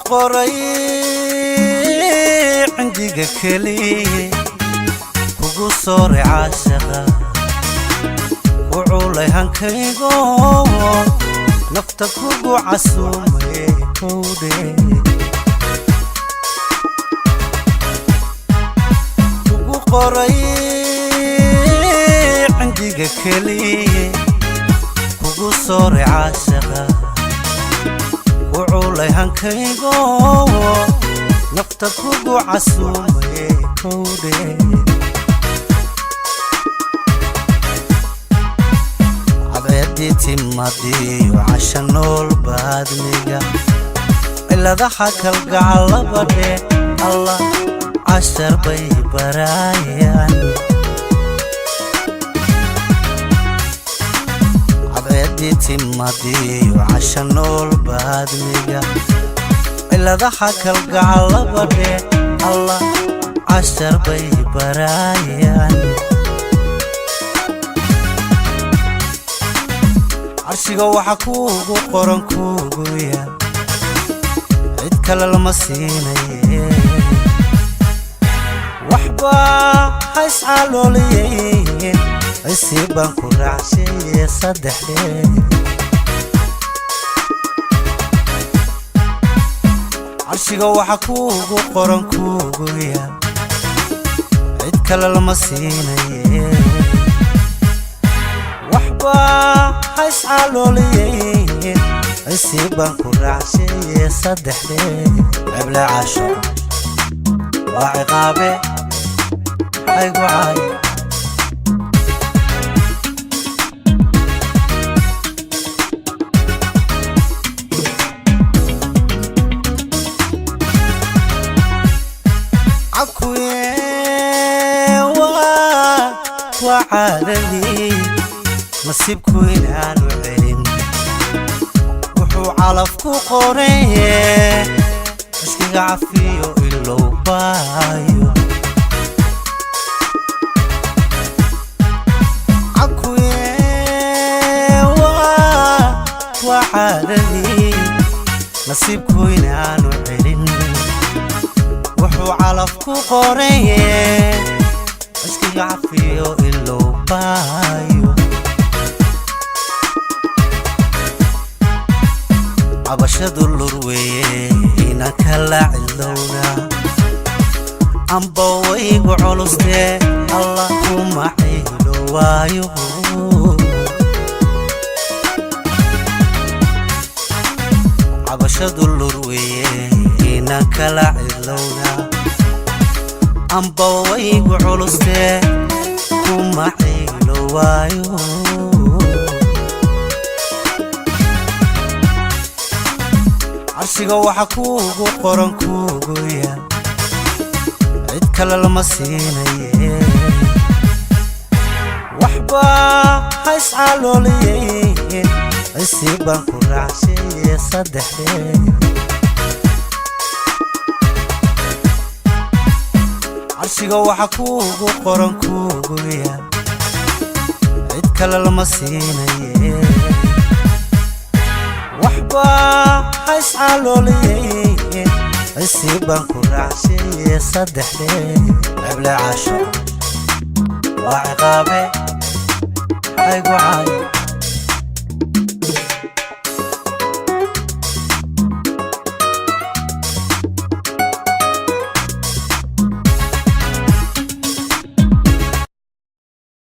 Qoray cindiga keliye, kugu sooray caashaqa, ku culay hankaygo, nafta kugu casuumay, kowdhe. Kugu qoray cindiga keliye, kugu sooray caashaqa, ku culay hankaygo, nafta kugu casuumay, kowdhe. Cadceeddii timadiyo casha nool baadmiga, ciladaha kalgacalabadhe, Allah cashar bay baraayaan. Cadceeddii timadiyo casha nool baadmiga, ciladaha kalgacalabadhe, Allah cashar bay baraayaan. Carshiga waxa kuugu qoran kuugu yaal, cid kale lama siinaye. Waxba ha iscalooliyeen, cisii baan ku raacsheeye, saddexdhe. Carshiga waxa kuugu qoran kuugu yaal, cid kale lama siinaye. Waxba ha iscalooliyeen, cisii baan ku raacsheeye, saddexdhe. Ceble casho waa ciqaabe, haygu caayo. Cakuye waa caadadii, nasiibku inaanu celin wuxuu calaf ku qoraye, iskaga cafiyo ilow baayo. Cakuye waa caadadii, nasiibku inaanu celin wuxuu calaf ku qoraye, iskaga cafiyo ilow baayo. Cabashadu lur weeye, inaan kala cidlowna amba waygu culustee, Allah kuma ciilo waayo. Cabashadu lur weeye, inaan kala cidlowna amba waygu culustee, kuma ciilo waayo. Carshiga waxa kuugu qoran kuugu yaal, cid kale lama siinaye. Waxba ha iscalooliyeen, cisii baan ku raacsheeye, saddexdhe. Carshiga waxa kuugu qoran kuugu yaal, cid kale lama siinaye. Waxba ha iscalooliyeen, cisii baan ku raacsheeye, saddexdhe. Ceble casho waa ciqaabe, haygu caayo.